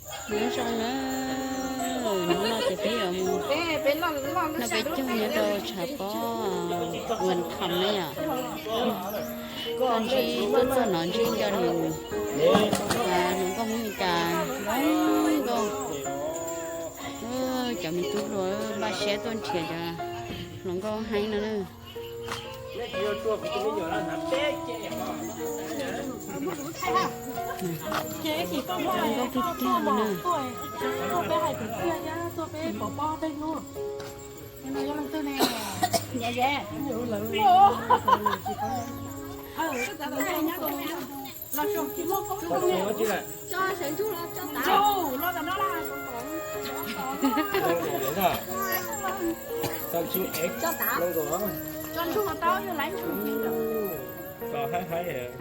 Nyob zoo na, hnub no ces peb yuav mus noj peb caug nyob rau tshav pob Welcome na yom. Tuaj ntsib, tuaj txog no ntsib cov hluas nkauj Hmoob Mes Kas zoo nkauj. Cov me tub hluas npaj siab tuaj nrhiav cov hluas nkauj heev no na. Nkauj tiag tiag li na. Tso haib haib,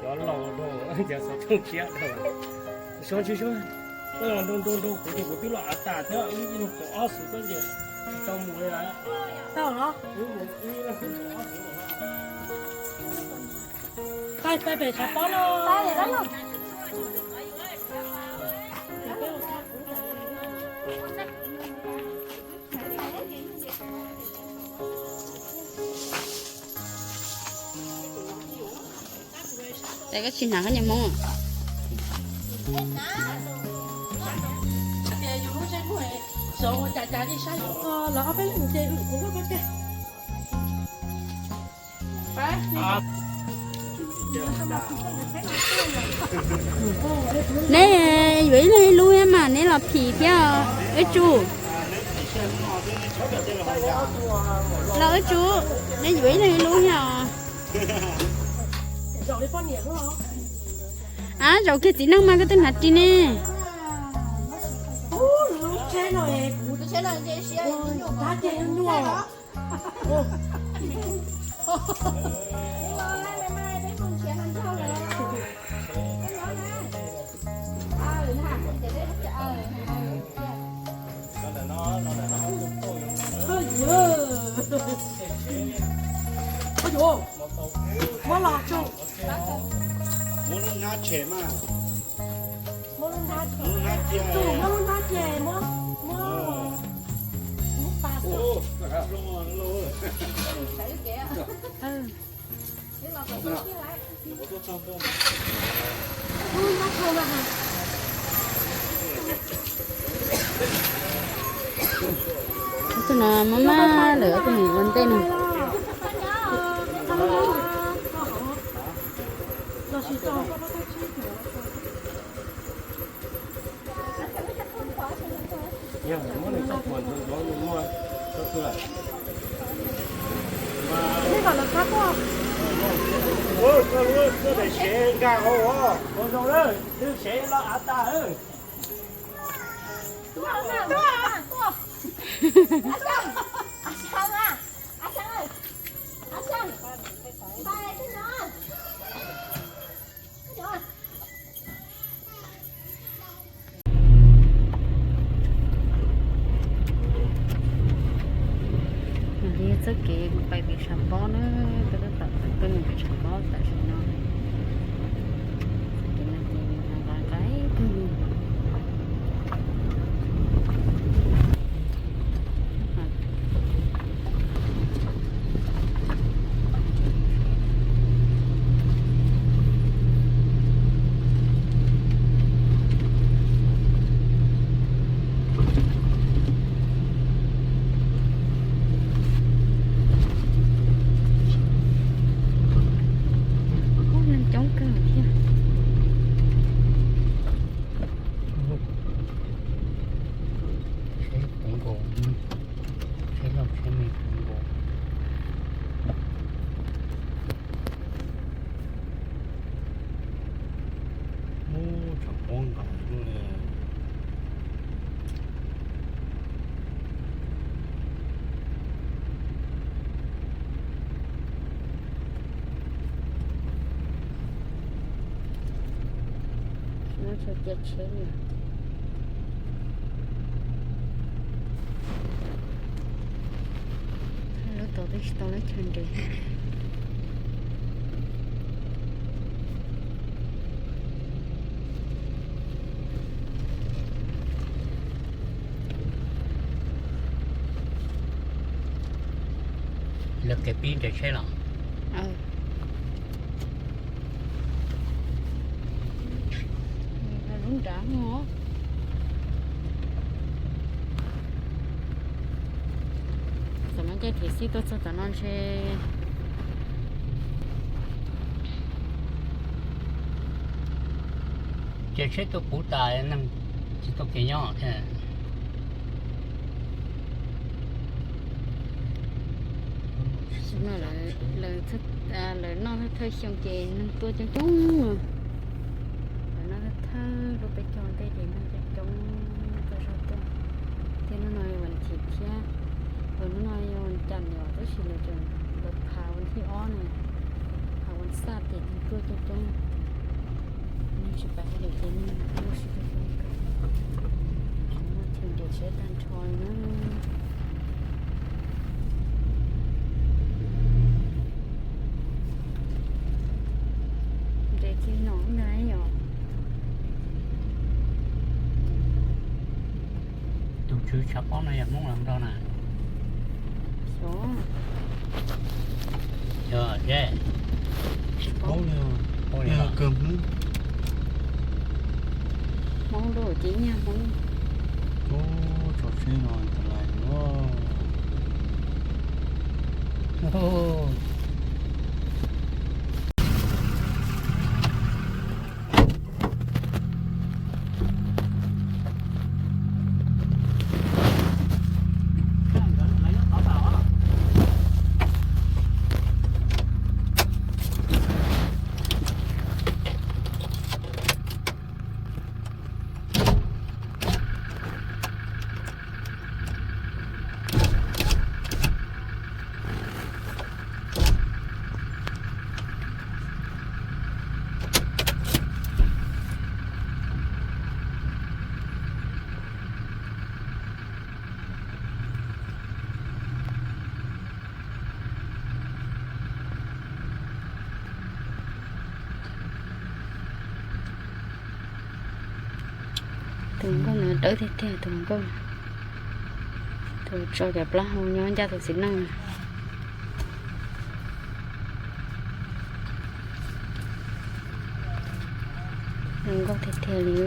cov laus rau, cov xov tooj tshiab rau. Suav tsis suav, nrau nrau nrau kuv ces kuv twb los av tas thiab, ib leeg kaum ob xuv koj ces tsis tau mus li lawm. Tau los. Pais pais pem tshav pob no. Ces koj tsis hnav koj niag Hmoob. Neb yuav ib leeg ib lub thiab mas neb los phim thiab os, wb tsuj. Los wb tsuj, neb yuav ib leeg ib lub thiab os. Ab, zaum kiag txiv neej mas koj twb hnav ris ne. Muab los tso. Muab lub hnab tshem mas. Muab lub hnab tshem. Muab lub hnab tshem, muab, muab, muab pas. Tus no maj maj lawm, tus nim ua ntej no. Lub sev los av tas. Txoj kev mus pais pem tshav pob na, peb tab tom pais pem tshav pob tam sim no. Txoj kev no ces nqaij nqaij kawg li. Coob kawg thiab. Tsheb puv nkaus, tsheb loj tsheb me puv nkaus. Ub, tshav pob nqaim li. Muab tsheb, cia tsheb li. Lub tod twb tsis tau lub chaw nres. Lawv kev pib nres tsheb los? Lub nrad no. Tam no caij thim xib tuaj txog tom no ntshe ces tsheb tuaj puv tas neeg tsis tau kev nyob thiab. Lawv noj thawj thawj xyoo ces neeg tuaj coob coob. Lawv noj thawj thawj lub peb caug ntej ces neeg coob coob tuaj zog tuaj. Thiab hnub no yog vas thiv thiab, hnub no yog vas cas los tab sis lawv tseem, lawv phav vas thib ob ne, phav vas xaj ces neeg tuaj coob coob. Neeg tsis pais hauj lwm ces neeg tuaj sib tuaj coob kawg. Qhov no ces nres tsheb tag nrho li na. Nres txiv nom ntag yom. Tus tswv tshav pob no yog Hmoob los Nplog na? Xyov. Yog, tsis paub li. Yog kawg Hmoob. Hmoob lawm ces nyiag Hmoob. Ub, tso tsheb no tas lais luaj. Tus hluas nkauj no dawb tiag tiag tus hluas nkauj. Tus tso cov plaub hau nyob ncaj tus txiv neej. Zoo nkauj tiag tiag li.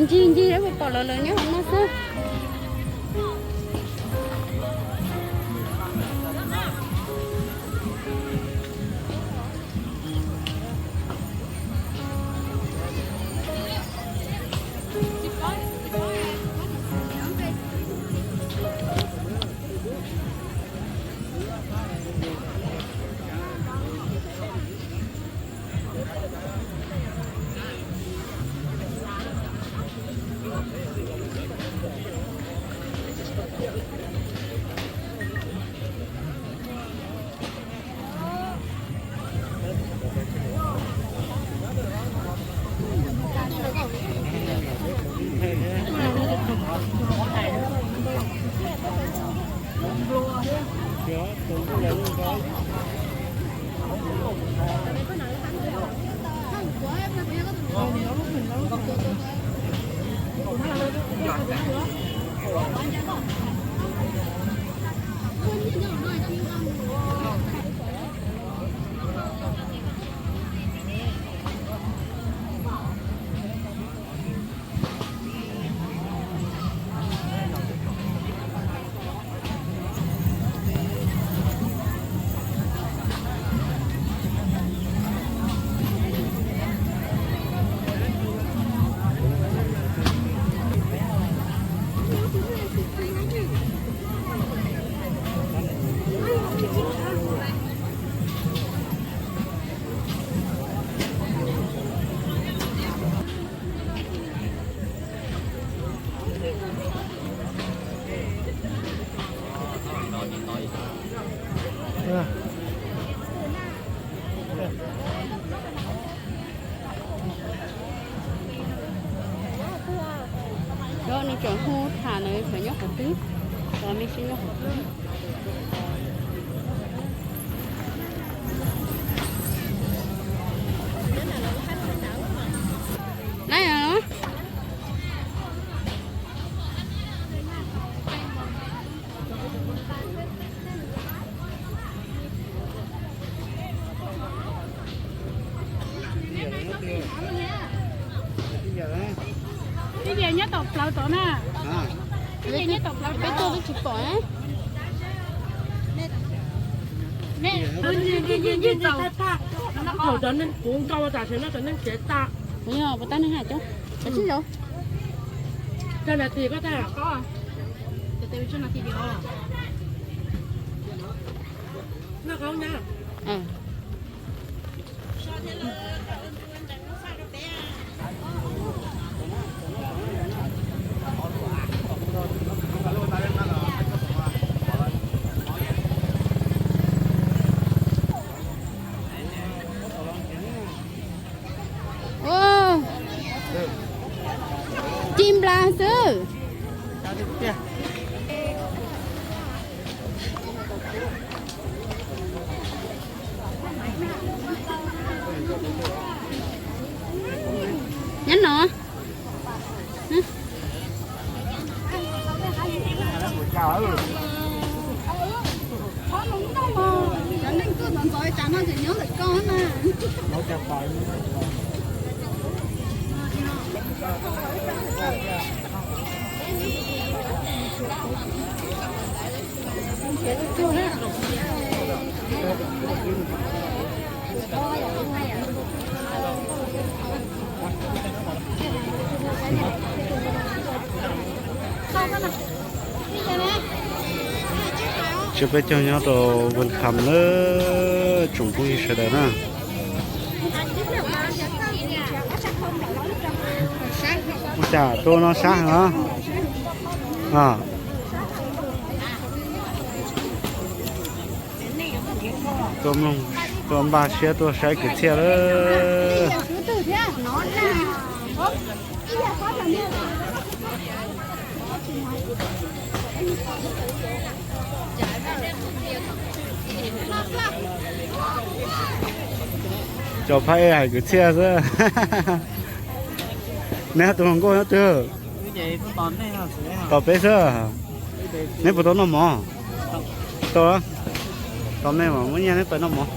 Ncig ncig puas pom lawv, lawv nyob hauv no xwb. Cov nws tseem hu tham nws tseem nyob qhov twg, cov me sib nyob qhov twg. Nai Twb yog nyob tom plawv tod na. Twb yog nyob tom plawv, peb tuaj twb tsis pom. Kuv nkaus tam sim no cov neeg tsev tas. Kuv yog puas tab neeg hais cov, cov sib zov. Cov nas ti koj tag. Noj qab na. Ci nplas xwb. Nyob no. Tsis peb caug nyob rau Vân Khăm na, tsoom phooj ywg sawv daws na. Ua cas tuaj no sab heev os. Tuaj mloog, tuaj npaj siab tuaj saib kwv txhiaj lawm. Cov phab ej hais kwv txhiaj xwb. Neb tus hluas nkauj nyob twg? Tos peb xwb. Neb puas tau noj mov? Tau, tos me mas muab nyiaj neb pais noj mov.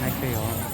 Hais pes os.